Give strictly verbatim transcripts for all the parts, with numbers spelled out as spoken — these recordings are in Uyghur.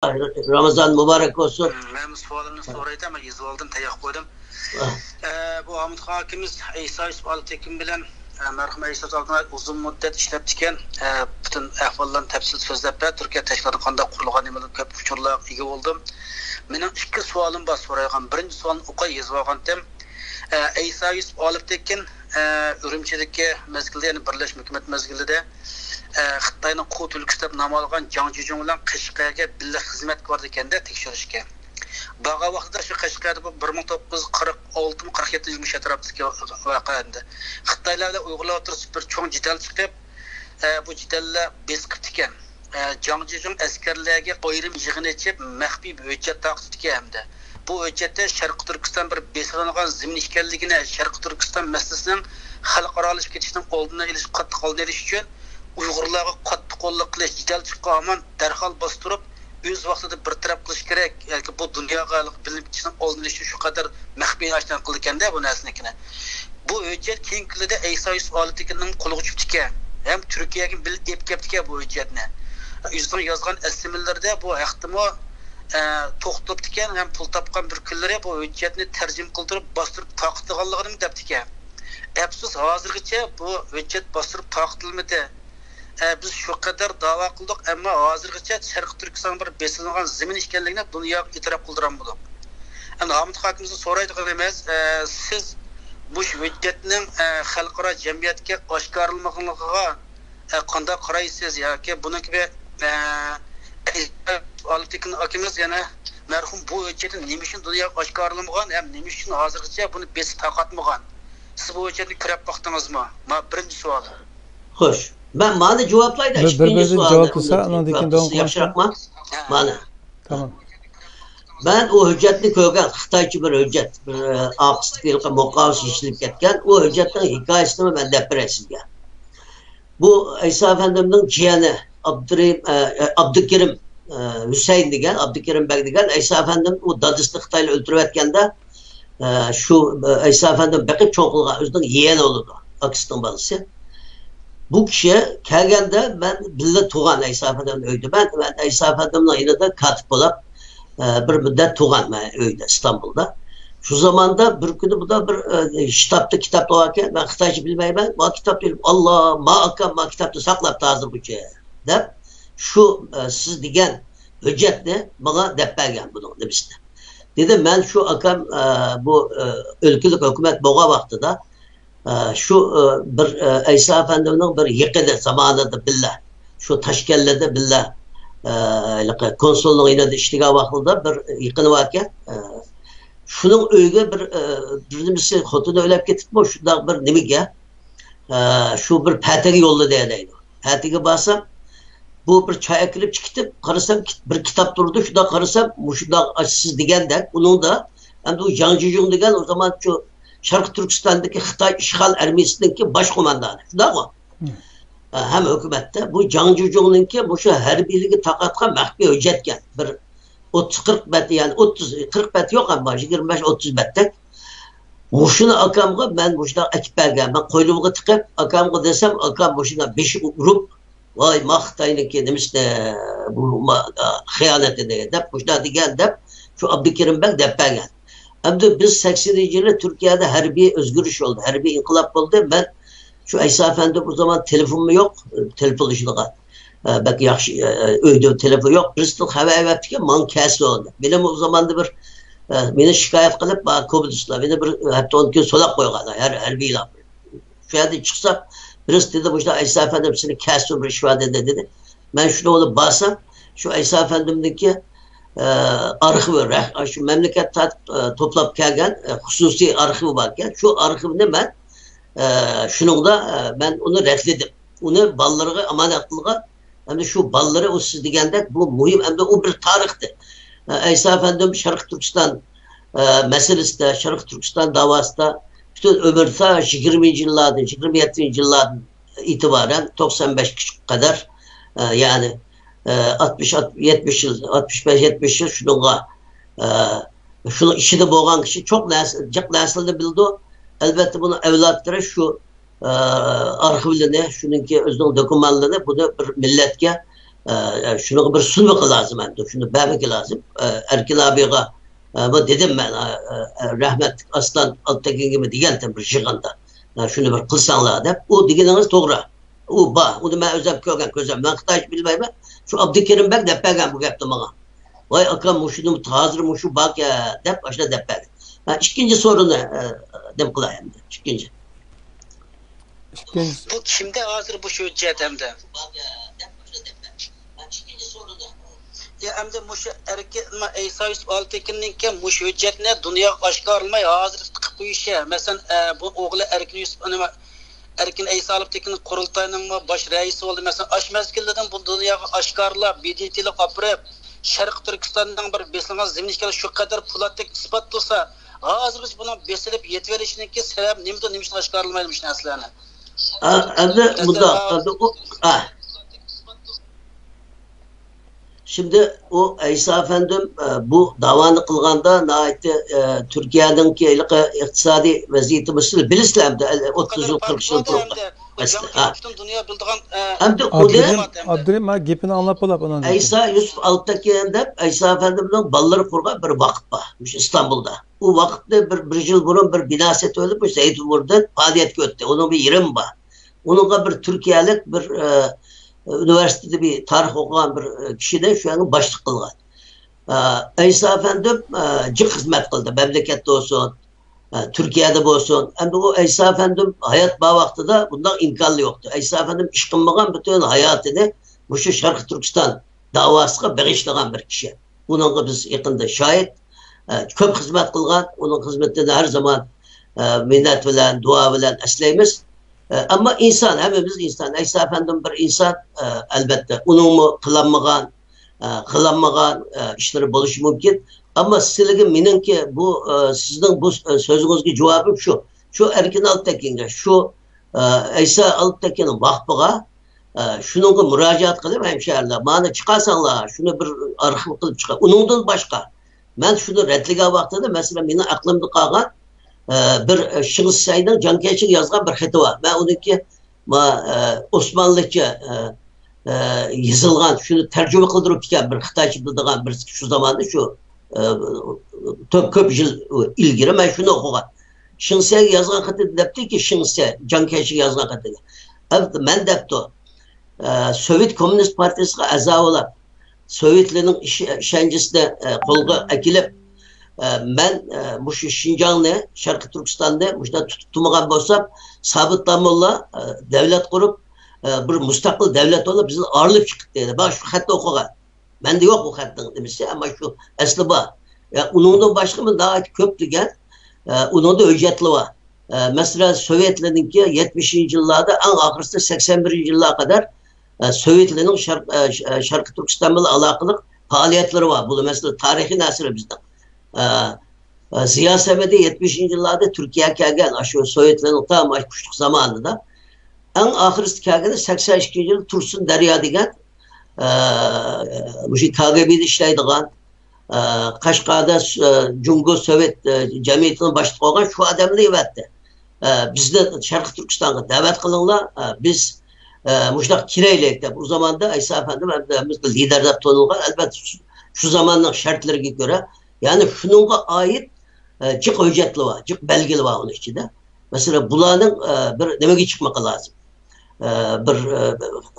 رامىزان مۇبارەك بولسۇن. مەن سوئالىمنى سورايتتىم، مەن يېزىپ ئالدىم، تەييار قىلىپ قويدۇم. ئە، بۇ ھامۇتخان ئاكىمىز ئەيسا يۈسۈپ ئالپتېكىن بىلەن، ئە، مەرھۇم ئەيسا يۈسۈپ ئالپتېكىن ئۇزۇن مۇددەت ئىشلەپتىكەن. ئە، پۈتۈن ئەھۋاللارنى تەپسىلىي سۆزلەپ بەر. تۈركىيە تەشكىلاتى قانداق قۇرۇلغان، نېمىلىك كۆپ ئۇچۇرلارغا ئىگە بولدۇم. مېنىڭ ئىككى سوئالىم بار سورايدىغان. بىرىنچى سوئالنى ئۇ قاي يېزىپ ئالغانتىم. ئە، ئەيسا يۈسۈپ ئالپتېكىن، ئە، ئۈرۈمچىدىكى مەزگىلدە، يەنى بىرلەشمە ھۆكۈمەت مەزگىلىدە، ئە، خىتاينىڭ قۇ تۈلكىسى دەپ نام ئالغان جاڭ جىجۇڭ بىلەن قەشقەرگە بىللە خىزمەتكە بارىدىكەن-دە تەكشۈرۈشكە. بارغان ۋاقتىدا شۇ قەشقەردە بۇ بىر مىڭ توققۇز يۈز قىرىق ئالتىمۇ قىرىق يەتتىنچى يىل مۇشۇ ئەتراپتىكى ۋەقە ئەمدى. خىتايلار بىلەن ئۇيغۇرلار ئوتتۇرىسىدا بىر چوڭ جېدەل چىقىپ، ئە، بۇ جېدەللەر بېسىقىپتىكەن. ئە، جاڭ جىجۇڭ ئەسكەرلەرگە ئايرىم يىغىن ئېچىپ، مەخپىي بىر ھۆججەت تارقىتىپتىكەن ھەمدە. بۇ ھۆججەتتە شەرقىي تۈركىستان بىر بېسىلىنغان زېمىن ئىكەنلىكىنى، شەرقىي تۈركىستان مەسىلىسىنىڭ خەلقئارالىشىپ كېتىشىنىڭ ئالدىنى ئېلىش، قاتتىق ئالدىنى ئېلىش ئۈچۈن ئۇيغۇرلارغا قاتتىق قوللۇق قىلىش، جېدەل چىققان ھامان دەرھال باستۇرۇپ، ئۆز ۋاقتىدا بىر تەرەپ قىلىش كېرەك. ياكى بۇ دۇنياغا بىلىنىپ كېتىشنىڭ ئالدىنى ئېلىش ئۈچۈن شۇ قەدەر مەخپىي ئاشۇنداق قىلىدىكەن-دە بۇ نەرسىنىڭكىنى. بۇ ھۆججەت كېيىنكى كۈنلەردە ئەيسا يۈسۈپ ئالپتېكىننىڭ قولىغا چۈشۈپتىكەن. ھەم تۈركىيەگە بىللە ئېلىپ كەپتىكەن بۇ ھۆججەتنى. ئۆزىنىڭ يازغان ئەسلىمىلىرىدە بۇ ھەقتىمۇ، ئە، توختىلىپتىكەن. ھەم پۇل تاپقان بىر كۈنلىرى بۇ ھۆججەتنى تەرجىمە قىلدۇرۇپ، باستۇرۇپ تارقىتىدىغانلىقىنىمۇ دەپتىكەن. ئەپسۇس، ھازىرغىچە بۇ ھۆججەت باستۇرۇپ تارقىتىلمىدى. ئە، بىز شۇ قەدەر داۋا قىلدۇق، ئەمما ھازىرغىچە شەرقىي تۈركىستان بىر بېسىلىنغان زېمىن ئىكەنلىكىنى دۇنياغا ئېتىراپ قىلدۇرالمىدۇق. ئەمدى ھامىت خاكىمىزدىن سورايدىغىنىمىز، ئە، سىز مۇشۇ ھۆججەتنىڭ، ئە، خەلقئارا جەمئىيەتكە ئاشكارىلىمىغانلىقىغا، ئە، قانداق قارايسىز؟ ياكى بۇنىڭكى بىر، ئە، ئالپتېكىن ئاكىمىز يەنە مەرھۇم بۇ ھۆججەتنى نېمە ئۈچۈن دۇنياغا ئاشكارىلىمىغان ھەم نېمە ئۈچۈن ھازىرغىچە بۇنى بېسىپ تارقاتمىغان؟ سىز بۇ ھۆججەتنى كۆرۈپ باقتىڭىزمۇ؟ ما بىرىنچى سوئال. خوش. مەن مانا جاۋابلايدۇ. بىر، بىر ئىككىنچى بىردىن سوئالنى جاۋاب قىلسا، ئاندىن كېيىن داۋام قىلساق ياخشىراقما؟ مانا. تامام. مەن ئۇ ھۆججەتنى كۆرگەن، خىتايچە بىر ھۆججەت، بىر، ئە، ئارقىسىدىكى ھېلىقى مۇقاۋىسى يېشىلىپ كەتكەن. ئۇ ھۆججەتنىڭ ھېكايىسىنى مەن دەپ بېرەي سىزگە. بۇ ئەيسا ئەپەندىمنىڭ جىيەنى ئابدۇرېھىم، ئە، ئە، ئابدۇكېرىم، ئە، ھۈسەيىن دېگەن، ئابدۇكېرىم بەگ دېگەن ئەيسا ئەپەندىم ئۇ دادىسىنى خىتايلار ئۆلتۈرۈۋەتكەندە، ئە، شۇ، ئە، ئەيسا ئەپەندىم بېقىپ چوڭ قىلغان ئۆزىنىڭ يېيەن ئوغلىدۇر، ئاكىسىنىڭ بالىسى. بۇ كىشى كەلگەندە مەن بىللە تۇرغان ئەيسا ئەپەندىمنىڭ ئۆيىدە. مەن، مەن ئەيسا ئەپەندىمنىڭ يېنىدا كاتىپ بولاپ، ئە، بىر مۇددەت تۇرغان مەن ئۆيدە، ئىستانبۇلدا. شۇ زاماندا بىر كۈنى بۇدا بىر، ئە، شتابتا كىتاب باركەن، مەن خىتايچە بىلمەيمەن، ما كىتاب ئېلىپ، «ئاللا، ما ئاكام ما كىتابتا ساقلاپتۇ ھازىرغىچە» دەپ، شۇ، ئە، سىز دېگەن ھۆججەتنى ماڭا دەپ بەرگەن بۇنىڭ نېمىسىنى. دېدىم، مەن شۇ ئاكام، ئە، بۇ، ئە، ئۆلكىلىك ھۆكۈمەت بولغان ۋاقتىدا، ئە، شۇ، ئە، بىر، ئە، ئەيسا ئەپەندىمنىڭ بىر يېقىنى زامانىدا بىللە، شۇ تاشكەنتلىدە بىللە، ئە، ھېلىقى كونسۇلنىڭ يېنىدا ئىشلىگەن ۋاقتىدا بىر يېقىنى باركەن. ئە، شۇنىڭ ئۆيىگە بىر، ئە، بىر نېمىسى، خوتۇنى ئۆلۈپ كېتىپمۇ، شۇنداق بىر نېمىگە، ئە، شۇ بىر پەتىگە يوللىدى دەيدۇ. پەتىگە بارسام، بۇ بىر چاي ئەكىرىپ چىقىپ قارىسام، كىت-، بىر كىتاب تۇرىدۇ، شۇنداق قارىسام، مۇشۇنداق، سىز دېگەندەك، ئۇنىڭدا، ئەمدى ئۇ جاڭ جىجۇڭ دېگەن ئۇ زامان شۇ شەرقىي تۈركىستاندىكى خىتاي ئىشغال ئارمىيىسىنىڭكى باش قوماندانى، شۇنداقمۇ؟ مم. ئە، ھەم ھۆكۈمەتتە. بۇ جاڭ جىجۇڭنىڭكى مۇشۇ ھەربىيلىكى تارقاتقان مەخپىي ھۆججەتكەن. بىر ئوتتۇز قىرىق بەت، يەنى ئوتتۇز، قىرىق بەت يوق، ئەمما يىگىرمە بەش ئوتتۇز بەتتەك. مۇشۇنى ئاكامغا مەن مۇشۇنداق ئەكىپ بەرگەن. مەن قوينۇمغا تىقىپ، ئاكامغا دېسەم، ئاكام مۇشۇنداق بېشىغا ئۇرۇپ، «ۋاي، ما خىتاينىڭكى نېمىسىنى، بۇ ما-، خىيانىتىنى» دەپ، مۇشۇنداق دېگەن دەپ، شۇ ئابدۇكېرىم بەگ دەپ بەرگەن. ئەمدى بىز سەكسىنىنچى يىلى تۈركىيەدە ھەربىي ئۆزگىرىش بولدى، ھەربىي ئىنقىلاب بولدى. مەن شۇ ئەيسا ئەپەندى، بۇ زامان تېلېفونمۇ يوق، تېلېفونلىشىدىغان، ئە، بەك ياخشى، ئە، ئۆيدە تېلېفون يوق. بىرسىدىن خەۋەر بېرىپتىكەن، ماڭا كەلسۇن دەپ. مېنىمۇ ئۇ زاماندا بىر، ئە، مېنى شىكايەت قىلىپ، ما-، كوممۇنىستلار مېنى بىر ھەپتە ئون كۈن سولاپ قويغان، ھەر-، ھەربىيلار. شۇ يەردىن چىقسام، بىرسى دېدى، «مۇشۇنداق ئەيسا ئەپەندىم سېنى كەلسۇن، بىر ئىش بار» دېدى، دېدى. مەن شۇنىڭ بىلەن بارسام، شۇ ئەيسا ئەپەندىمنىڭكى، ئە، ئارخىۋى، رەھ-، شۇ مەملىكەت تارتىپ، ئە، توپلاپ كەلگەن، ئە، خۇسۇسىي ئارخىۋى باركەن. شۇ ئارخىۋنى مەن، ئە، شۇنىڭدا، ئە، مەن ئۇنى رەتلىدىم. ئۇنى بالىلىرىغا ئامانەت قىلغان. ئەمدى شۇ بالىلىرى، ئۇ سىز دېگەندەك، بۇ مۇھىم، ئەمدى ئۇ بىر تارىختى. ئەيسا ئەپەندىم شەرقىي تۈركىستان، ئە، مەسىلىسىدە، شەرقىي تۈركىستان داۋاسىدا پۈتۈن ئۆمرى تا يىگىرمىنچى يىللاردىن، يىگىرمە يەتتىنچى يىللاردىن ئېتىبارەن توقسان بەشكە قەدەر، ئە، يەنى، ئە، ئاتمىش، يەتمىش يىل، ئاتمىش بەش، يەتمىش يىل شۇنىڭغا، ئە، شۇنىڭ ئىچىدە بولغان كىشى چوڭ نەرسە، جىق نەرسىلەرنى بىلىدۇ. ئەلۋەتتە، بۇنىڭ ئەۋلادلىرى شۇ ئارخىۋلىرىنى، شۇنىڭكى ئۆزىنىڭ دوكۇمېنتلىرىنى، بۇنى بىر مىللەتكە، ئە، شۇنىڭغا بىر سۇنمىقى لازىم ئەمدى، شۇنى بەرمىكى لازىم. ئە، ئەركىن ئابىغا، ئە، بۇ دېدىم مەن، ئە، ئە، رەھمەتلىك ئاسلان ئالتەكىنگىمۇ دېگەنتىم بىر يىغىندا. ئە، شۇنى بىر قىلساڭلار دەپ، ئۇ دېگىنىڭىز توغرا. ئۇ بار، ئۇنى مەن ئۆزۈم كۆرگەن كۆزۈم. مەن خىتايچە بىلمەيمەن. شۇ ئابدۇكېرىم بەگ دەپ بەرگەن بۇ گەپنى ماڭا. ۋاي ئاكام، مۇشۇنى ھازىر مۇشۇ باركەن دەپ، ئاشۇنداق دەپ بەردى. ھە، ئىككىنچى سورۇننى، ئە، نېمە قىلاي ئەمدى؟ ئىككىنچى. ئىككىنچى. بۇ كىمدە ھازىر بۇ ھۆججەت ئەمدى؟ يا ئەمدى مۇشۇ ئەركىن، ئەيسا يۈسۈپ ئالتەكىننىڭكى مۇشۇ ھۆججەتنى دۇنياغا ئاشكارىلىماي ھازىر تىقىپ قويۇشى. مەسىلەن، ئە، بۇ ئوغلى ئەركىن يۈسۈپ، نېمە، ئەركىن ئەيسا ئالتەكىن قۇرۇلتاينىڭمۇ باش رەئىسى بولدى. مەسىلەن، ئاشۇ مەزگىلدىن بۇ دۇنياغا ئاشكارىلاپ، بى دى تىلىغا ئاپىرىپ، شەرقىي تۈركىستاننىڭ بىر بېسىلغان زېمىن ئىكەنلىكى، شۇ قەدەر پولاتتەك ئىسپاتلىسا، ھازىر بىز بۇنىڭ بېسىلىپ يېتىۋېلىشىنىڭكى سەۋەب نېمىدۇ، نېمە ئۈچۈن ئاشكارىلىمايدۇ مۇشۇ نەرسىلەرنى؟ ئا، ئەمدى مۇنداق، ئەمدى ئۇ، ئا. شىمدى ئۇ ئەيسا ئەپەندىم، ئە، بۇ داۋانى قىلغاندا ناھايىتى، ئە، تۈركىيەنىڭكى ھېلىقى ئىقتىسادىي ۋەزىيىتى مۇشۇنى بىلىسىلەر ئەمدى، ئوتتۇز يىل، قىرىق يىل بۇرۇنقى مەسىلە. ھە. پۈتۈن دۇنيا بىلىدىغان، ئە، ئەمدى ئۇدىن ئابدۇرېھىم، ئابدۇرېھىم، ھە، گېپىنى ئاڭلاپ بولاپ ئۇنىڭدىن كېيىن. ئەيسا يۈسۈپ ئالتەكىن دەپ ئەيسا ئەپەندىمنىڭ بالىلىرى قۇرغان بىر ۋاقىپ بار مۇشۇ ئىستانبۇلدا. ئۇ ۋاقىپنى بىر، بىر يىل بۇرۇن بىر بىنا سېتىۋېلىپ، مۇشۇ زەيتۇنبۇرنىدىن پائالىيەتكە ئۆتتى. ئۇنىڭ بىر يېرىمى بار. ئۇنىڭغا بىر تۈركىيەلىك بىر، ئە، ئۇنىۋېرسىتېتتا بىر تارىخ ئوقۇغان بىر، ئە، كىشىنى شۇ يەرگە باشلىق قىلغان. ئە، ئەيسا ئەپەندىم، ئە، جىق خىزمەت قىلدى، مەملىكەتتە بولسۇن، ئە، تۈركىيەدە بولسۇن. ئەمدى ئۇ ئەيسا ئەپەندىم ھايات بار ۋاقتىدا بۇنداق ئىمكانلا يوقتى. ئەيسا ئەپەندىم ئىش قىلمىغان، پۈتۈن ھاياتىنى مۇشۇ شەرقىي تۈركىستان داۋاسىغا بېغىشلىغان بىر كىشى. بۇنىڭغا بىز يېقىندا شاھىت. ئە، كۆپ خىزمەت قىلغان، ئۇنىڭ خىزمىتىنى ھەر زامان، ئە، مىننەت بىلەن، دۇئا بىلەن ئەسلەيمىز. ئە، ئەمما ئىنسان، ھەممىمىز ئىنسان. ئەيسا ئەپەندىم بىر ئىنسان، ئە، ئەلۋەتتە، ئۇنىڭمۇ قىلالمىغان، ئە، قىلالمىغان، ئە، ئىشلىرى بولۇشى مۇمكىن. ئەمما سىلىگە مېنىڭكى بۇ، ئە، سىزنىڭ بۇ، ئە، سۆزىڭىزگە جاۋابىم شۇ. شۇ ئەركىن ئالتەكىنگە، شۇ، ئە، ئەيسا ئالتەكىن ۋاقپىغا، ئە، شۇنىڭغا مۇراجىئەت قىلىپ، ھەمشەھەرلەر، مانا چىقارساڭلار، شۇنى بىر ئارخىپ قىلىپ چىقار. ئۇنىڭدىن باشقا، مەن شۇنى رەتلىگەن ۋاقتىدا، مەسىلەن، مېنىڭ ئەقلىمدە قالغان، ئە، بىر، ئە، شېڭ شىسەينىڭ جاڭ كەيشىگە يازغان بىر خېتى بار. مەن ئۇنىڭكى، ما-، ئە، ئوسمانلىچە، ئە، ئە، يېزىلغان، شۇنى تەرجىمە قىلدۇرۇپتىكەن بىر خىتايچە بىلىدىغان بىر، شۇ زاماندا شۇ، ئە، كۆپ، كۆپ يىل ئىلگىرى مەن شۇنى ئوقۇغان. شېڭ شىسەيگە يازغان خېتىدە دەپتىكى، شېڭ شىسەي جاڭ كەيشىگە يازغان خېتىدە. ئەمدى مەن دەپتۇ، ئە، سوۋېت كوممۇنىست پارتىيىسىغا ئەزا بولاپ، سوۋېتلارنىڭ ئىش-، ئىشەنچىسىنى، ئە، قولغا ئەكېلىپ، ئە، مەن، ئە، مۇشۇ شىنجاڭنى، شەرقىي تۈركىستاننى مۇشۇنداق تۇتۇپ تۇرمىغان بولسام، سابىت داموللا، ئە، دەۋلەت قۇرۇپ، ئە، بىر مۇستەقىل دەۋلەت بولۇپ، بىزدىن ئايرىلىپ چىقىپ دېدى. مانا شۇ خەتنى ئوقۇغان. مەندە يوق بۇ خەتنىڭ نېمىسى، ئەمما شۇ ئەسلى بار. ئە، ئۇنىڭدىن باشقا ناھايىتى كۆپلىگەن، ئە، ئۇنىڭدا ھۆججەتلىرى بار. ئە، مەسىلەن، سوۋېتلارنىڭكى يەتمىشىنچى يىللاردا، ئەڭ ئاخىرسىدا سەكسەن بىرىنچى يىللارغا قەدەر، ئە، سوۋېتلارنىڭ شەرق-، ئە، ش-، ئە، شەرقىي تۈركىستان بىلەن ئالاقىلىق پائالىيەتلىرى بار. بۇ مەسىلە تارىخىي نەرسىلەر بىزنىڭ. ئە، ئە، زىيا سەمەدى يەتمىشىنچى يىللاردا تۈركىيەگە كەلگەن، ئاشۇ سوۋېتلارنىڭ تام ئاشۇ كۈچلۈك زامانىدا. ئەڭ ئاخىرسىدا كەلگىنى سەكسەن ئىككىنچى يىل تۇرسۇن دەريا دېگەن، ئە، مۇشۇ كاگېبېدا ئىشلەيدىغان، ئە، قەشقەردە، ئە، جۇڭگو سوۋېت، ئە، جەمئىيىتىنىڭ باشلىقى بولغان شۇ ئادەمنى ئەۋەتتى. ئە، بىزنى شەرقىي تۈركىستانغا دەۋەت قىلىڭلار، ئە، بىز، ئە، مۇشۇنداق كىرەيلىك دەپ، ئۇ زاماندا ئەيسا ئەپەندىم ھەممىمىزگە لىدەر دەپ تونۇلغان. ئەلۋەتتە، شۇ، شۇ زاماننىڭ شەرتلىرىگە كۆرە، يەنى شۇنىڭغا ئائىت، ئە، جىق ھۆججەتلىرى بار، جىق بەلگىلىرى بار ئۇنىڭ ئىچىدە. مەسىلەن، بۇلارنىڭ، ئە، بىر نېمىگە چىقمىقى لازىم. ئە، بىر، ئە،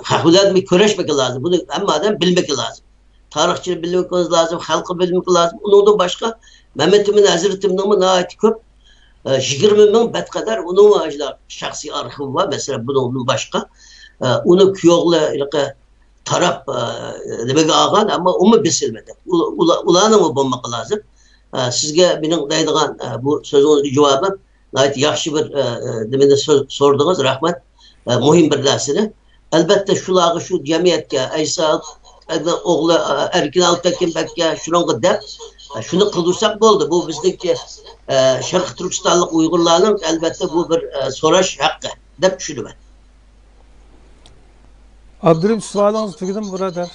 خەق بىلەن بىر كۆرۈشمىكى لازىم. بۇنى ھەممە ئادەم بىلمىكى لازىم. تارىخچىلار بىلمىكى لازىم، خەلقى بىلمىكى لازىم. ئۇنىڭدىن باشقا مەمەت ئىمىن ھەزرىتىمنىڭمۇ ناھايىتى كۆپ، ئە، يىگىرمە مىڭ بەت قەدەر ئۇنىڭمۇ ئاشۇنداق شەخسىي ئارخىۋى بار. مەسىلەن، بۇنىڭدىن باشقا، ئە، ئۇنى كۈيوغلى ھېلىقى تاراپ، ئە، نېمىگە ئالغان، ئەمما ئۇمۇ بېسىلمىدى. ئۇ-، ئۇلا-، ئۇلارنىڭمۇ بولمىقى لازىم. ئە، سىزگە مېنىڭ دەيدىغان، ئە، بۇ سۆزىڭىزگە جاۋابىم، ناھايىتى ياخشى بىر، ئە، ئە، نېمىنى سۆز سورىدىڭىز، رەھمەت. ئە، مۇھىم بىر نەرسىنى. ئەلبەتتە، شۇلارغا، شۇ جەمئىيەتكە، ئەيسا ئوغلى، ئە، ئەركىن ئالتەكىن بەگكە، شۇنىڭغا دەپ، ئە، شۇنى قىلدۇرساق بولدى. بۇ بىزنىڭكى، ئە، شەرقىي تۈركىستانلىق ئۇيغۇرلارنىڭ، ئەلبەتتە، بۇ بىر، ئە، سوراش ھەققى دەپ چۈشىنىمەن. ئابدۇرېھىم، سوئالىڭىز تۈگىدىمۇ، بۇرادەر؟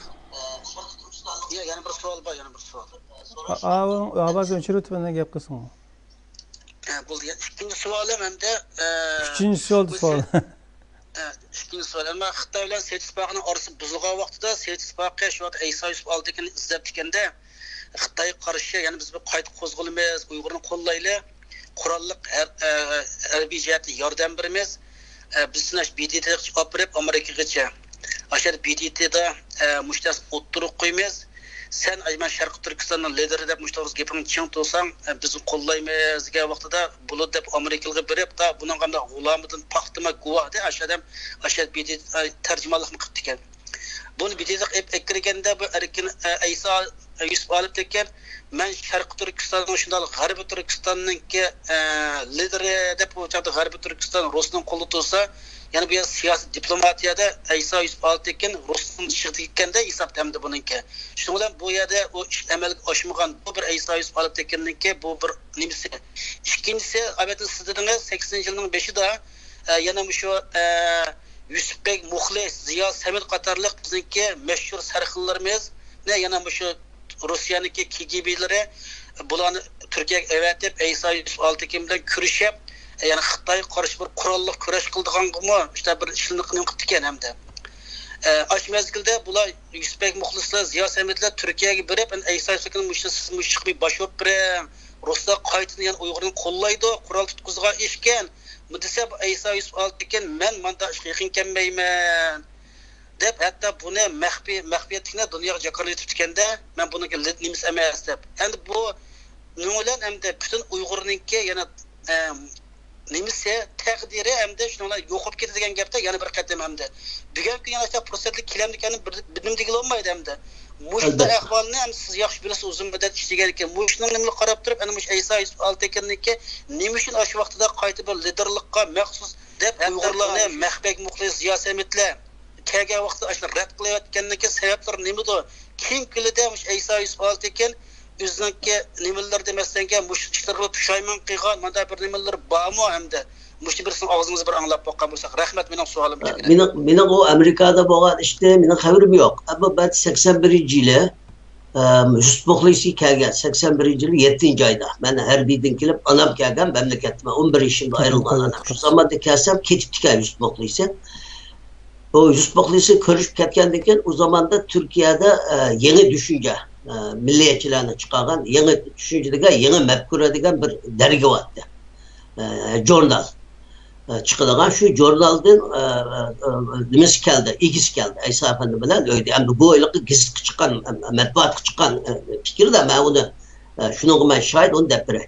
يا، يەنە بىر سوئال بار، يەنە بىر سوئال. ئا-، ئا-، ئاۋازنى ئۆچۈرۈۋېتىپ، مەن گەپ قىلسىڭىز. ھە، بولدى. يا، ئىككىنچى سوئالىم ئەمدى، ئە، ئۈچىنچى سوئالدى بۇ سوئال. سىز-، ئىككىنچى سوئال، ئەمما خىتاي بىلەن سېيىت ئىتتىپاقىنىڭ ئارىسى بۇزۇلغان ۋاقتىدا سېيىت ئىتتىپاقى شۇ ۋاقىت ئەيسا يۈسۈپ ئالتىننى ئىزدەپتىكەندە، خىتايغا قارشى يەنە بىز بىر قايتا قوزغىلىمىز، ئۇيغۇرنى قوللايلى، قوراللىق ھەر-، ھەربىي جەھەتتىن ياردەم بېرىمىز، بىز سېنى بى دى تىغا ئاپىرىپ ئامېرىكىغىچە، ئاشۇ بى دى تىدا مۇشۇ نەرسىنى ئوتتۇرىغا قويىمىز. سەن، ئاي، مەن شەرقىي تۈركىستاننىڭ لىدېرى دەپ مۇشۇ توغرىسىدا گېپىڭنى چىڭ تۇرساڭ، بىز قوللايمىز دېگەن ۋاقتىدا، بولىدۇ دەپ ئامېرىكىلىققا بېرىپ، دا بۇنىڭغا مۇنداق غۇلامىدىن پاختىما گۇۋاھ دە، ئاشۇ ئادەم، ئاشۇ بى دى تى تەرجىمانلىقمۇ قىپتىكەن. بۇنى بى دى تىغا ئېلىپ كىرگەندە، بۇ ئەركىن، ئەيسا يۈسۈپ ئالىپ تېكىن، مەن شەرقىي تۈركىستاننىڭ، شۇنداق غەربىي تۈركىستاننىڭكى، ئە، لىدېرى دەپ، ئۇ چاغدا غەربىي تۈركىستان رۇسنىڭ قولىدا تۇرسا، يەنە بۇ يەر سىياسىي دىپلوماتىيەدە ئەيسا يۈسۈپ ئالىپ تېكىن رۇسنىڭ چىشىغا تېگىپ كەتكەندە ھېسابتا ئەمدى بۇنىڭكى. شۇنىڭ بىلەن بۇ يەردە ئۇ ئىش ئەمەلگە ئاشمىغان، بۇ بىر ئەيسا يۈسۈپ ئالىپ تېكىننىڭكى بۇ بىر نېمىسى. ئىككىنچىسى، ئەلۋەتتە سىز دېدىڭىز، سەكسىنىنچى يىلنىڭ بېشىدا، ئە، يەنە مۇشۇ، ئە، يۈسۈپبەگ مۇخلىس، زىيا سەمەت قاتارلىق بىزنىڭكى مەشھۇر سەرخىللىرىمىزنى يەنە مۇشۇ رۇسىيەنىڭكى كى جى بىلىرى بۇلارنى تۈركىيەگە ئەۋەتىپ، ئەيسا يۈسۈپ ئالتىكىن بىلەن كۆرۈشۈپ، يەنى خىتايغا قارشى بىر قوراللىق كۈرەش قىلىدىغانغىمۇ شۇنداق بىر ئىشلارنى نېمە قىپتىكەن ئەمدى. ئە، ئاشۇ مەزگىلدە بۇلار يۈسۈپبەگ مۇخلىسلار، زىيا سەمەتلەر تۈركىيەگە بېرىپ، ئەيسا يۈسۈپكىن مۇشۇ، سىز مۇشۇ بىر باشۋۇرۇپ بېرىڭ، رۇسلار قايتىدىن يەنە ئۇيغۇرنى قوللايدۇ، قورال تۇتقۇزغان ئىشكەن، بۇ دېسە، بۇ ئەيسا يۈسۈپ ئالتىكىن، مەن مانداق ئىشقا يېقىن كەلمەيمەن، دەپ، ھەتتا بۇنى مەخپىي، مەخپىيەتلىكنى دۇنياغا جاكارلىتىپتىكەندە، مەن بۇنىڭكى لىد نېمىسى ئەمەس، دەپ. ئەمدى بۇ نىڭ بىلەن ئەمدى پۈتۈن ئۇيغۇرنىڭكى يەنە، ئە، نېمىسى، تەقدىرى ئەمدى شۇنىڭ بىلەن يوقاپ كېتىدىغان گەپتە يەنە بىر قەدەم ئەمدى. بۈگۈنكى كۈن يەنە شۇنداق پۇرسەتلىك كېلەمدىكەننى بىر، بىر نېمە دېگىلى بولمايدۇ ئەمدى. مۇشۇنداق ئەلۋەتتە. ئەھۋالنى ئەمدى سىز ياخشى بىلىسىز، ئۇزۇن مۇددەت ئىشلىگەنكەن. مۇشۇنىڭ نېمىگە قاراپ تۇرۇپ، ئەنە مۇشۇ ئەيسا يۈسۈپ ئالتىكىننىڭكى نېمە ئۈچۈن ئاشۇ ۋاقتىدا قايتا بىر لىدېرلىققا مەخسۇس دەپ ئۇيغۇرلارنى مەخپەك مۇخلىس زىيا سەمەتلەر كەلگەن ۋاقىتتا ئاشۇنى رەت قىلىۋەتكەنلىكى سەۋەبلىرى نېمىدۇ؟ كېيىنكى كۈنلىرىدە مۇشۇ ئەيسا يۈسۈپ ئالتىكىن ئۆزىنىڭكى نېمىلىرىدە مەسىلەنگە مۇشۇ ئىشلىرىغا پۇشايمان قىلغان مانداق بىر نېمىلىرى بارمۇ ئەمدى؟ مۇشۇ بىرسىنى ئاغزىڭىزدا بىر ئاڭلاپ باققان بولساق. رەھمەت، مېنىڭ سوئالىم شۇ. مېنىڭ، مېنىڭ ئۇ ئامېرىكادا بولغان ئىشتىن مېنىڭ خەۋىرىم يوق. ئەمما مەن سەكسەن بىرىنچى يىلى، ئەم، يۈسۈپ مۇخلىسى كەلگەن، سەكسەن بىرىنچى يىلى يەتتىنچى ئايدا. مەن ھەربىيدىن كېلىپ، ئانام كەلگەن مەملىكەتتە. مەن ئون بىر يېشىمدا ئايرىلغان ئانام. شۇ زاماندا كەلسەم، كېتىپتىكەن يۈسۈپ مۇخلىسى. ئۇ يۈسۈپ مۇخلىسى كۆرۈشۈپ كەتكەندىن كېيىن، ئۇ زاماندا تۈركىيەدە، ئە، يېڭى چۈشەنچە، ئە، مىللىيەتچىلەرنىڭ چىقارغان يېڭى چۈشەنچە دېگەن، يېڭى مەپكۇرە دېگەن بىر دەرگە بارتتى. ئە، ژۇرنال، ئە، چىقىدىغان شۇ ژۇرنالدىن، ئە، ئە، ئە، نېمىسى كەلدى، ئىگىسى كەلدى، ئەيسا ئەپەندى بىلەن ئۆيدە. ئەمدى بۇ ھېلىقى گېزىتكە چىققان، مەتبۇئاتقا چىققان، ئە، پىكىر-دە، مەن ئۇنى، ئە، شۇنىڭغا مەن شاھىت، ئۇنى دەپ بېرەي.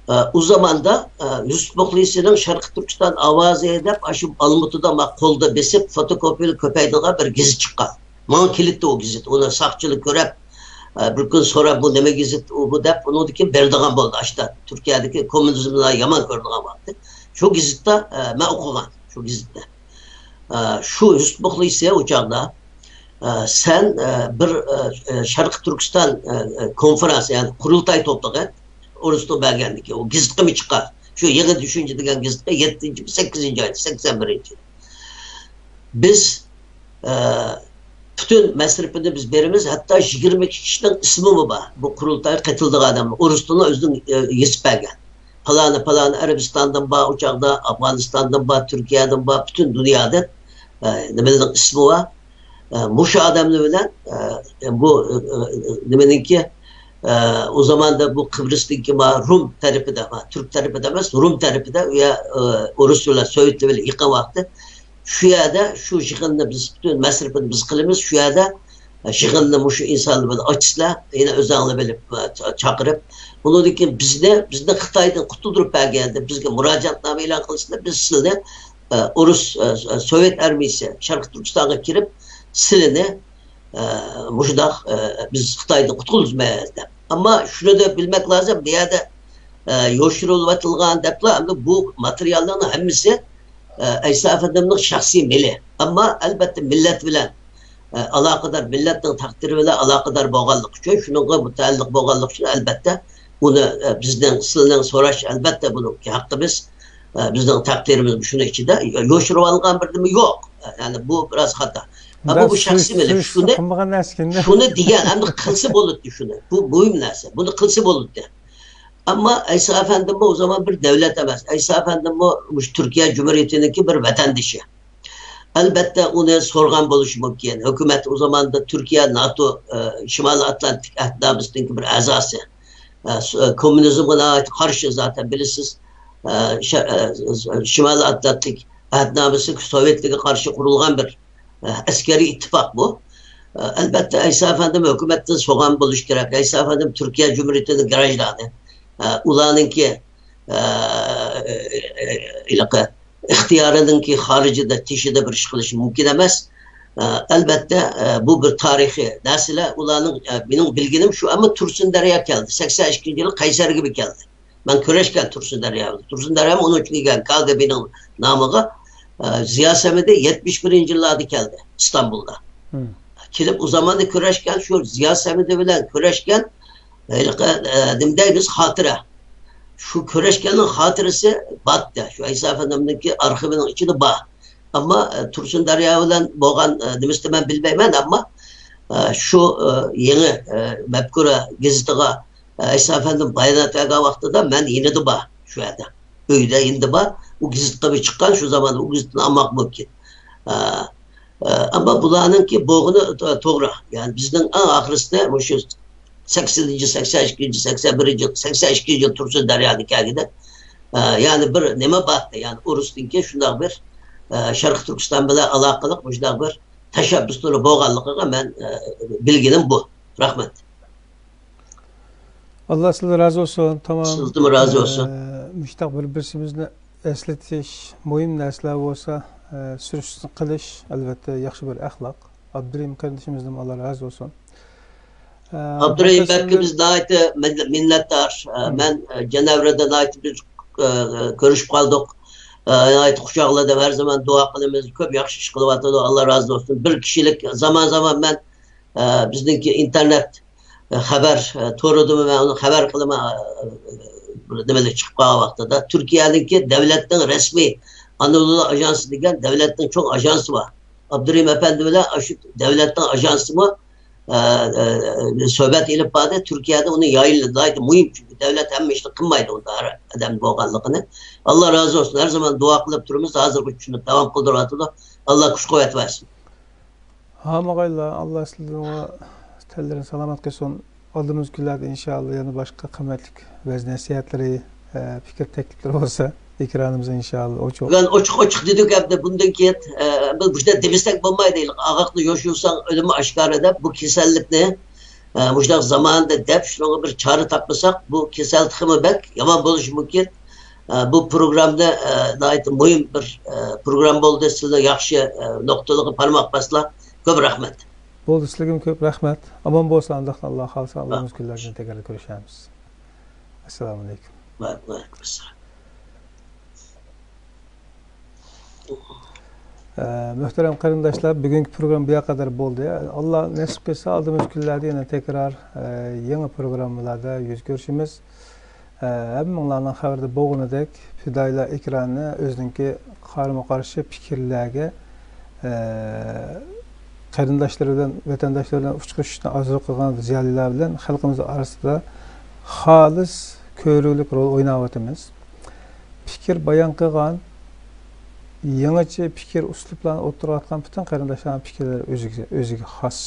ئە، ئۇ زاماندا، ئە، يۈسۈپ مۇخلىسىنىڭ شەرقىي تۈركىستان ئاۋازى دەپ ئاشۇ ئالمۇتىدا ما قولدا بېسىپ فوتوكوپىيىلىك كۆپەيدىغان بىر گېزىت چىققان. ماڭا كېلىتتى ئۇ گېزىت. ئۇنى ساقچىلار كۆرۈپ، ئە، بىر كۈن سوراپ، «بۇ نېمە گېزىت ئۇ، بۇ؟» دەپ، ئۇنىڭدىن كېيىن بېرىدىغان بولدى. ئاشتا تۈركىيەدىكى كوممۇنىزملار يامان كۆرىدىغان ۋاقتى. شۇ گېزىتتا، ئە، مەن ئوقۇغان، شۇ گېزىتنى. ئە، شۇ يۈسۈپ مۇخلىسى ئۇ چاغدا، ئە، «سەن، ئە، بىر، ئە، ئە، شەرقىي تۈركىستان، ئە، ئە، كونفېرانس، يەنى قۇرۇلتاي توپلىغىن، ئورۇسنىڭ بەرگەنلىكى، ئۇ گېزىتقىمۇ چىقار. شۇ يېڭى چۈشەنچە دېگەن گېزىتقا يەتتىنچى، سەككىزىنچى ئايدا، سەكسەن بىرىنچى. بىز، ئە، پۈتۈن مەسرىپىنى بىز بېرىمىز، ھەتتا يىگىرمە ئىككى كىشىنىڭ ئىسمىمۇ بار. بۇ قۇرۇلتايغا قېتىلىدىغان ئادەملەر، ئورۇس تىلىنى ئۆزىنىڭ، ئە، يېزىپ بەرگەن. پالانى، پالانى ئەرەبىستاندىن بار، ئۇ چاغدا ئافغانىستاندىن بار، تۈركىيەدىن بار، پۈتۈن دۇنيادىن، ئە، نېمىلەرنىڭ ئىسمى بار. ئە، مۇشۇ ئادەملەر بىلەن، ئە، بۇ، ئە، ئە، نېمىنىڭكى، ئە، ئۇ زاماندا بۇ قىبرىستىكى ما رۇم تەرىپىدە، ما تۈرك تەرىپىدە ئەمەس، رۇم تەرىپىدە، ئۇ يەر، ئە، ئورۇس بىلەن سوۋېتلار بىلەن يېقىن ۋاقتى. شۇ يەردە شۇ يىغىننى بىز، پۈتۈن مەسرىپىنى بىز قىلىمىز. شۇ يەردە يىغىننى مۇشۇ ئىنسانلار بىلەن ئاچىسىلەر، يەنە ئۆزەڭلار بىلىپ، ئە، چا-، چاقىرىپ. ئۇنىڭدىن كېيىن بىزنى، بىزنى خىتايدىن قۇتۇلدۇرۇپ بەرگەندە بىزگە مۇراجىئەتنامە ئېلان قىلسىلەر، بىز سىلىنى، ئە، ئورۇس، ئە، ئە، سوۋېت ئارمىيىسى شەرقىي تۈركىستانغا كىرىپ، سىلىنى، ئە، مۇشۇنداق، ئە، بىز خىتايدىن قۇتقۇزىمىز دەپ. ئەمما شۇنى دە بىلمەك لازىم، بۇ يەردە، ئە، يوشۇرۇلۇۋېتىلغان دەپلا، ئەمدى بۇ ماتېرىياللارنىڭ ھەممىسى، ئە، ئەيسا ئەپەندىمنىڭ شەخسىي مېلى. ئەمما ئەلبەتتە مىللەت بىلەن، ئە، ئالاقىدار، مىللەتنىڭ تەقدىرى بىلەن ئالاقىدار بولغانلىقى ئۈچۈن، شۇنىڭغا مۇتەئەللىق بولغانلىقى ئۈچۈن، ئەلبەتتە، ئۇنى، ئە، بىزنىڭ، سىلىنىڭ سوراش، ئەلبەتتە، بۇنىڭكى ھەققىمىز، ئە، بىزنىڭ تەقدىرىمىز شۇنىڭ ئىچىدە. يوشۇرۇۋالغان بىر نېمە يوق. ئە، يەنى بۇ بىراز خاتا. ئە، بۇ، بۇ شەخسىي مېلى. شۇنى، شۇنى دېگەن، ئەمدى قىلسا بولاتتى شۇنى. بۇ مۇھىم نەرسە. بۇنى قىلسا بولاتتى. ئەمما ئەيسا ئەپەندىممۇ ئۇ زامان بىر دۆلەت ئەمەس. ئەيسا ئەپەندىممۇ مۇشۇ تۈركىيە جۇمھۇرىيىتىنىڭكى بىر ۋەتەندىشى. ئەلبەتتە، ئۇنى سورىغان بولۇشى مۇمكىن. ھۆكۈمەت ئۇ زاماندا تۈركىيە ناتو، ئە، شىمالىي ئاتلانتىك ئەھدىنامىسىنىڭكى بىر ئەزاسى. ئە، س-، ئە، كوممۇنىزمغا ناھايىتى قارشى زاتەن، بىلىسىز. ئە، ش-، ئە، شىمالىي ئاتلانتىك ئەھدىنامىسى سوۋېتلەرگە قارشى قۇرۇلغان بىر، ئە، ئەسكەرىي ئىتتىپاق بۇ. ئە، ئەلبەتتە، ئەيسا ئەپەندىم ھۆكۈمەتتىن سورىغان بولۇشى كېرەك. ئەيسا ئەپەندىم تۈركىيە جۇمھۇرىيىتىنىڭ گراژدانى. ئە، ئۇلارنىڭكى، ئە، ھېلىقى ئىختىيارىنىڭكى خارىجىدا، تېشىدا بىر ئىش قىلىشى مۇمكىن ئەمەس. ئە، ئەلبەتتە، ئە، بۇ بىر تارىخىي نەرسىلەر. ئۇلارنىڭ، ئە، مېنىڭ بىلگىنىم شۇ، ئەمما تۇرسۇن دەريا كەلدى. سەكسەن ئىككىنچى يىلى قەيسەرگىمۇ كەلدى. مەن كۆرۈشكەن تۇرسۇن دەريا بىلەن. تۇرسۇن دەريا ئۇنىڭ ئۈچۈن كەلگەن، كاگېبىنىڭ نامىغا، ئە، زىيا سەمىدى يەتمىش بىرىنچى يىللاردا كەلدى ئىستانبۇلدا. كېلىپ ئۇ زاماندا كۆرۈشكەن شۇ زىيا سەمىدى بىلەن كۆرۈشكەن ھېلىقى، ئە، نېمە دەيمىز، خاتىرە. شۇ كۆرۈشكەننىڭ خاتىرىسى بارتتى. شۇ ئەيسا ئەپەندىمنىڭكى ئارخىۋىنىڭ ئىچىدە بار. ئەمما، ئە، تۇرسۇن دەريا بىلەن بولغان، ئە، نېمىسىنى مەن بىلمەيمەن، ئەمما، ئە، شۇ، ئە، يېڭى، ئە، مەپكۇرە گېزىتىغا، ئە، ئەيسا ئەپەندىم بايانات بەرگەن ۋاقتىدا مەن يېنىدا بار شۇ يەردە. ئۆيدە يېنىدا بار. ئۇ گېزىتكە چىققان شۇ زاماندا، ئۇ گېزىتنى ئالماق مۇمكىن. ئە، ئە، ئەمما بۇلارنىڭكى بولغىنى تو-، توغرا. يەنى بىزنىڭ ئەڭ ئاخىرسىدا مۇشۇ سەكسىنىنچى، سەكسەن ئىككىنچى، سەكسەن بىرىنچى، سەكسەن ئىككىنچى يىل تۇرسۇن دەريانى كەلگىنى، ئە، يەنى بىر نېمە بارتى، يەنى ئۇرۇسنىڭكى شۇنداق بىر، ئە، شەرقىي تۈركىستان بىلەن ئالاقىلىق مۇشۇنداق بىر تەشەببۇسلىرى بولغانلىقىغا مەن، ئە، بىلگىنىم بۇ. رەھمەت. ئاللا سىزدىن رازى بولسۇن. تامام. سىزدىنمۇ رازى بولسۇن. ئە، مۇشۇنداق بىر-بىرسىمىزنى ئەسلىتىش، مۇھىم نەرسىلەر بولسا، ئە، سۈرۈشتىن قىلىش، ئەلۋەتتە، ياخشى بىر ئەخلاق. ئابدۇرېھىم قېرىندىشىمىزدىن ئاللا رازى بولسۇن. ئە، ئابدۇرېھىم بەككە بىز ناھايىتى مىن-، مىننەتدار. ئە، مەن، ئە، جەنەۋرىدە ناھايىتى بىر، ئە، كۆرۈشۈپ قالدۇق. ئە، ناھايىتى قۇچاقلىدىم. ھەر زامان دۇئا قىلىمىز. كۆپ ياخشى ئىش قىلىۋاتىدۇ. ئاللا رازى بولسۇن. بىر كىشىلىك زامان-زامان مەن، ئە، بىزنىڭكى ئىنتېرنېت خەۋەر، ئە، تورىدىمۇ مەن ئۇنى خەۋەر قىلىمەن، ئە، بىر نېمىلەر چىقىپ قالغان ۋاقتىدا تۈركىيەنىڭكى دەۋلەتنىڭ رەسمىي ئانادولۇ ئاژانسى دېگەن دەۋلەتنىڭ چوڭ ئاژانسى بار. ئابدۇرېھىم ئەپەندى بىلەن ئاشۇ دەۋلەتنىڭ ئاژانسىمۇ، ئە، ئە، سۆھبەت ئېلىپ باردى. تۈركىيەدە ئۇنى يايلىدى. ناھايىتى مۇھىم، چۈنكى دەۋلەت ھەممە ئىشنى قىلمايدۇ، ئۇنداق ھەر ئادەم بولغانلىقىنى. ئاللا رازى بولسۇن. ھەر زامان دۇئا قىلىپ تۇرىمىز. ھازىرغىچە شۇنى داۋام قىلدۇرۇۋاتىدۇ. ئاللا كۈچ-قۇۋۋەت بەرسۇن. ھامىغايلا، ئاللا سىلەرنىڭ تەنلىرىنى سالامەت قىلسۇن. ئالدىمىزدىكى كۈنلەردە ئىنشائاللا يەنە باشقا قىممەتلىك ۋەز نەسىھەتلىرى، ئە، پىكىر تەكلىپلىرى بولسا، ئېكرانىمىز ئىنشائاللا ئوچۇق. بۈگۈن ئوچۇق-ئوچۇق دېدۇق ئەمدى بۇندىن كېيىن، ئە، بىز مۇشۇنداق دېمىسەك بولمايدۇ. ئاغاقنى يوشۇرساڭ ئۆلۈمى ئاشكارا دەپ، بۇ كېسەللىكنى، ئە، مۇشۇنداق زامانىدا دەپ، شۇنىڭغا بىر چارە تاپمىساق، بۇ كېسەل تېخىمۇ بەك يامان بولۇشى مۇمكىن. ئە، بۇ پروگرامدا، ئە، ناھايىتى مۇھىم بىر، ئە، پروگرام بولدى. سىلەر ياخشى، ئە، نۇقتىلىرىغا بارماق باسلا. كۆپ رەھمەت. بولدى، سىلەرگىمۇ كۆپ رەھمەت. ئامان بولسا، ئانداقتا ئاللا خالىسا، ئالدىمىزدىكى كۈنلەردە تېكرار كۆرۈشەرمىز. ئەسسالامۇ ئەلەيكۇم. ۋە ئەلەيكۇم ئەسسالام. ئە، مۆھتەرەم قېرىنداشلار، بۈگۈنكى پروگرامما بۇ يەرگە قەدەر بولدى. ئاللا نېسىپ قىلسا، ئالدىمىزدىكى كۈنلەردە يەنە تەكرار، ئە، يېڭى پروگراممىلاردا يۈز كۆرۈشىمىز. ئە، ھەممىڭلارنىڭ خەۋىرىدە بولغىنىدەك، پىدائىيلار ئېكرانى ئۆزىنىڭكى قارىمۇ قارشى پىكىرلەرگە، ئە، قېرىنداشلىرى بىلەن، ۋەتەنداشلىرى بىلەن ئۇچرىشىشنى ئارزۇ قىلغان زىيالىيلار بىلەن خەلقىمىز ئارىسىدا خالىس كۆرۈكلۈك رول ئويناۋاتىمىز. پىكىر بايان قىلغان، يېڭىچە پىكىر ئۇسلۇبلارنى ئوتتۇرىغا ئاتقان پۈتۈن قېرىنداشلارنىڭ پىكىرلىرى ئۆزىگە، ئۆزىگە خاس.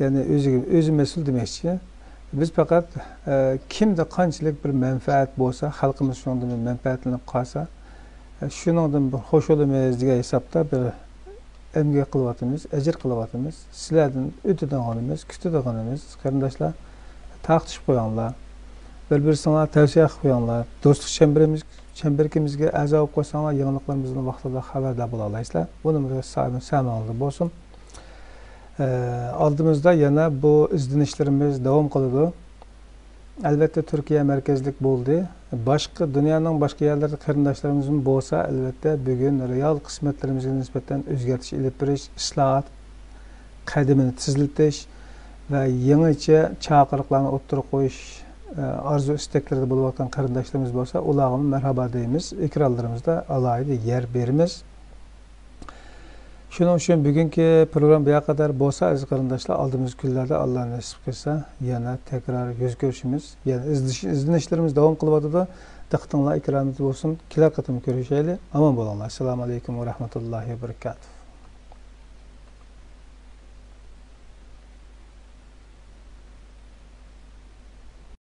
يەنى ئۆزىگە، ئۆزى مەسئۇل دېمەكچى. بىز پەقەت، ئە، كىمدە قانچىلىك بىر مەنپەئەت بولسا، خەلقىمىز شۇنىڭدىن بىر مەنپەئەتلىنىپ قالسا، ئە، شۇنىڭدىن بىر خوش بولىمىز دېگەن ھېسابتا بىر ئەمگەك قىلىۋاتىمىز، ئەجىر قىلىۋاتىمىز. سىلەردىن ئۆتىدىغىنىمىز، كۈتىدىغىنىمىز، قېرىنداشلار، تارقىتىشىپ قويۇڭلار. بىر-بىرسىڭلار تەۋسىيە قىلىپ قويۇڭلار. دوستلۇق چەمبىرىمىز، چەمبىرىكىمىزگە ئەزا بولۇپ قالساڭلار، يېڭىلىقلىرىمىزدىن ۋاقتىدا خەۋەردار بولالايسىلەر. بۇنىمۇ سا-، سەمىڭىزدە بولسۇن. ئە، ئالدىمىزدا يەنە بۇ ئىزدىنىشلىرىمىز داۋام قىلىدۇ. ئەلۋەتتە، تۈركىيە مەركەزلىك بولدى. باشقا، دۇنيانىڭ باشقا يەرلىرىدە قېرىنداشلىرىمىزمۇ بولسا، ئەلۋەتتە، بۈگۈن رېئال قىسمەتلىرىمىزگە نىسبەتەن ئۆزگەرتىش ئېلىپ بېرىش، ئىسلاھات قەدىمىنى تېزلىتىش ۋە يېڭىچە چاقىرىقلارنى ئوتتۇرىغا قويۇش، ئە، ئارزۇ ئىستەكلىرىدە بولۇۋاتقان قېرىنداشلىرىمىز بولسا، ئۇلارغىمۇ مەرھابا دەيمىز، ئېكرانلىرىمىزدا ئالاھىدە يەر بېرىمىز. شۇنىڭ ئۈچۈن بۈگۈنكى پروگرامما بۇ يەرگە قەدەر بولسا، ئەزىز قېرىنداشلار، ئالدىمىزدىكى كۈنلەردە ئاللا نېسىپ قىلسا، يەنە تەكرار يۈز كۆرۈشىمىز. يەنە ئىزدىنىش، ئىزدىنىشلىرىمىز داۋام قىلىۋاتىدۇ. دىققىتىڭلار ئېكرانىمىزدا بولسۇن. كېلەر قېتىم كۆرۈشەيلى. ئامان بولۇڭلار. ئەسسالامۇ ئەلەيكۇم ۋە رەھمەتۇللاھى ۋە بەرىكاتۇھ.